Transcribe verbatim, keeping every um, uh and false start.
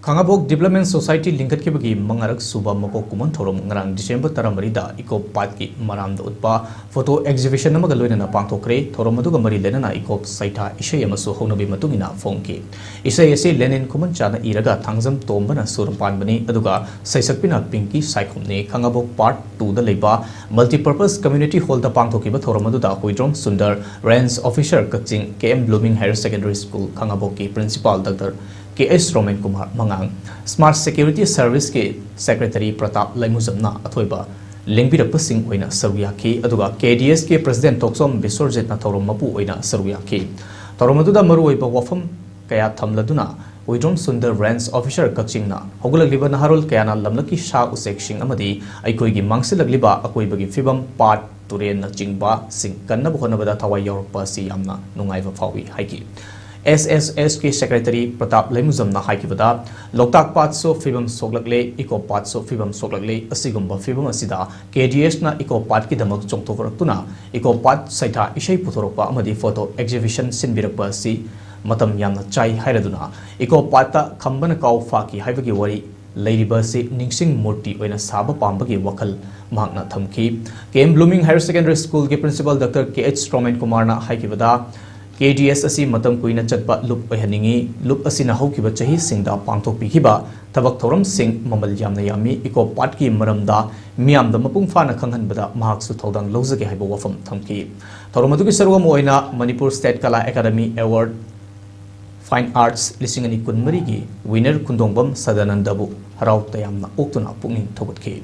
ꯈꯥꯉꯕꯣꯛ Development Society ꯂꯤꯡꯈꯠꯈꯤꯕꯒꯤ ꯃꯉꯥꯔꯛ ꯁꯨꯕ ꯃꯄꯣꯛ ꯀꯨꯝꯑꯣꯟ ꯊꯧꯔꯝ ꯉꯔꯥꯡ December ꯇꯔꯥꯃꯔꯤꯗ Eco Park ꯀꯤ ꯃꯔꯥꯝꯗ ꯎꯠꯄ photo exhibition ꯑꯃꯒ ꯂꯣꯏꯅꯅ ꯄꯥꯡꯊꯣꯛꯈ꯭ꯔꯦ꯫ ꯊꯧꯔꯝ ꯑꯗꯨꯒ ꯃꯔꯤ ꯂꯩꯅꯅ ꯏꯀꯣꯛ ꯁꯩꯊꯥ ꯏꯁꯩ ꯑꯃꯁꯨ ꯍꯧꯅꯕꯤ ꯃꯇꯨꯡ ꯏꯟꯅ ꯐꯣꯡꯈꯤ꯫ ꯏꯁꯩ ꯑꯁꯤ ꯂꯦꯅꯤꯟ ꯈꯨꯃꯟꯆꯥꯅ ꯏꯔꯒ ꯊꯥꯡꯖꯝ ꯇꯣꯝꯕꯅ ꯁꯨꯔ ꯄꯥꯟꯕꯅꯤ, ꯑꯗꯨꯒ ꯁꯩꯁꯛꯄꯤꯅ ꯄꯤꯡꯀꯤ ꯁꯥꯏꯈꯣꯝꯅꯤ꯫ ꯈꯥꯉꯕꯣꯛ Part two ꯗ ꯂꯩꯕ Multipurpose Community Hall ꯗ ꯄꯥꯡꯊꯣꯛꯈꯤꯕ ꯊꯧꯔꯝ ꯑꯗꯨꯗ ꯍꯨꯏꯗ꯭ꯔꯣꯝ ꯁꯨꯟꯗꯔ, Range Officer ꯀꯛꯆꯤꯡ, K M Blooming Higher Secondary School ꯈꯥꯉꯕꯣꯛꯀꯤ Principal Doctor K H Romen Kumar ꯃꯉꯥꯡ, Smart Security Service ꯀꯤ Secretary ꯄ꯭ꯔꯇꯥꯞ ꯂꯩꯃꯨꯖꯝꯅ ꯑꯊꯣꯏꯕ ꯂꯦꯡꯕꯤꯔꯛꯄꯁꯤꯡ ꯑꯣꯏꯅ ꯁꯔꯨꯛ ꯌꯥꯈꯤ, ꯑꯗꯨꯒ K D S ꯀꯤ President ꯊꯣꯛꯆꯣꯝ ꯕꯤꯁ꯭ꯋꯔꯖꯤꯠꯅ ꯊꯧꯔꯝ ꯃꯄꯨ ꯑꯣꯏꯅ ꯁꯔꯨꯛ ꯌꯥꯈꯤ꯫ ꯊꯧꯔꯝ ꯑꯗꯨꯗ ꯃꯔꯨꯑꯣꯏꯕ ꯋꯥꯐꯝ ꯀꯌꯥ ꯊꯝꯂꯗꯨꯅ ꯍꯨꯏꯗ꯭ꯔꯣꯝ ꯁꯨꯟꯗꯔ, Range Officer ꯀꯛꯆꯤꯡꯅ ꯍꯧꯒꯠꯂꯛꯂꯤꯕ ꯅꯍꯥꯔꯣꯜ ꯀꯌꯥꯅ ꯂꯝꯂꯛꯀꯤ ꯁꯥ ꯎꯆꯦꯛꯁꯤꯡ ꯑꯃꯗꯤ ꯑꯩꯈꯣꯏꯒꯤ ꯃꯥꯡꯁꯤꯜꯂꯛꯂꯤꯕ ꯑꯀꯣꯏꯕꯒꯤ ꯐꯤꯕꯝ, ꯄꯥꯠ, ꯇꯨꯔꯦꯜꯅꯆꯤꯡꯕꯁꯤꯡ ꯀꯟꯅꯕ ꯍꯣꯠꯅꯕꯗ ꯊꯋꯥꯏ ꯌꯥꯎꯔꯛꯄ ꯑꯁꯤ ꯌꯥꯝꯅ ꯅꯨꯡꯉꯥꯏꯕ ꯐꯥꯎꯏ ꯍꯥꯏꯈꯤ꯫ S S S ꯀꯤ Secretary ꯄ꯭ꯔꯇꯥꯞ ꯂꯩꯃꯨꯖꯝꯅ ꯍꯥꯏꯈꯤꯕꯗ, ꯂꯣꯛꯇꯥꯛ ꯄꯥꯠꯁꯨ ꯐꯤꯕꯝ ꯁꯣꯛꯂꯛꯂꯦ, ꯏꯀꯣ ꯄꯥꯠꯁꯨ ꯐꯤꯕꯝ ꯁꯣꯛꯂꯛꯂꯦ꯫ ꯑꯁꯤꯒꯨꯝꯕ ꯐꯤꯕꯝ ꯑꯁꯤꯗ K D S ꯅ ꯏꯀꯣ ꯄꯥꯠꯀꯤꯗꯃꯛ ꯆꯣꯡꯊꯣꯛꯔꯛꯇꯨꯅ ꯏꯀꯣ ꯄꯥꯠ ꯁꯩꯊꯥ ꯏꯁꯩ ꯄꯨꯊꯣꯔꯛꯄ ꯑꯃꯗꯤ photo exhibition ꯁꯤꯟꯕꯤꯔꯛꯄ ꯑꯁꯤ ꯃꯇꯝ ꯌꯥꯝꯅ ꯆꯥꯏ ꯍꯥꯏꯔꯗꯨꯅ, ꯏꯀꯣ ꯄꯥꯠꯇ ꯈꯝꯕꯅ ꯀꯥꯎ ꯐꯥꯈꯤ ꯍꯥꯏꯕꯒꯤ ꯋꯥꯔꯤ ꯂꯩꯔꯤꯕ ꯑꯁꯤ ꯅꯤꯡꯁꯤꯡ ꯃꯨꯔꯇꯤ ꯑꯣꯏꯅ ꯁꯥꯕ ꯄꯥꯝꯕꯒꯤ ꯋꯥꯈꯜ ꯃꯍꯥꯛꯅ ꯊꯝꯈꯤ꯫ K M Blooming Higher Secondary School ꯒꯤ Principal Doctor K H Roman ꯀꯨꯃꯥꯔꯅ ꯍꯥꯏꯈꯤꯕꯗ, K D S ꯑꯁꯤ ꯃꯇꯝ ꯀꯨꯏꯅ ꯆꯠꯄ ꯂꯨꯞ ꯑꯣꯏꯍꯟꯅꯤꯡꯏ꯫ ꯂꯨꯞ ꯑꯁꯤꯅ ꯍꯧꯈꯤꯕ ꯆꯍꯤꯁꯤꯡꯗ ꯄꯥꯡꯊꯣꯛꯄꯤꯈꯤꯕ ꯊꯕꯛ ꯊꯧꯔꯝꯁꯤꯡ ꯃꯃꯜ ꯌꯥꯝꯅ ꯌꯥꯝꯃꯤ꯫ ꯏꯀꯣ ꯄꯥꯠꯀꯤ ꯃꯔꯝꯗ ꯃꯤꯌꯥꯝꯗ ꯃꯄꯨꯡ ꯐꯥꯅ ꯈꯪꯍꯟꯕꯗ ꯃꯍꯥꯛꯁꯨ ꯊꯧꯗꯥꯡ ꯂꯧꯖꯒꯦ ꯍꯥꯏꯕ ꯋꯥꯐꯝ ꯊꯝꯈꯤ꯫ ꯊꯧꯔꯝ ꯑꯗꯨꯒꯤ ꯁꯔꯨꯛ ꯑꯃ ꯑꯣꯏꯅ Manipur State Kala Academy Award Fine Arts ꯂꯤꯁꯤꯡ ꯑꯅꯤ ꯀꯨꯟꯃꯔꯤꯒꯤ winner ꯈꯨꯟꯗꯣꯡꯕꯝ ꯁꯗꯥꯅꯟꯗꯕꯨ ꯍꯔꯥꯎ ꯇꯌꯥꯝꯅ ꯑꯣꯛꯇꯨꯅ ꯄꯨꯛꯅꯤꯡ ꯊꯧꯒꯠꯈꯤ꯫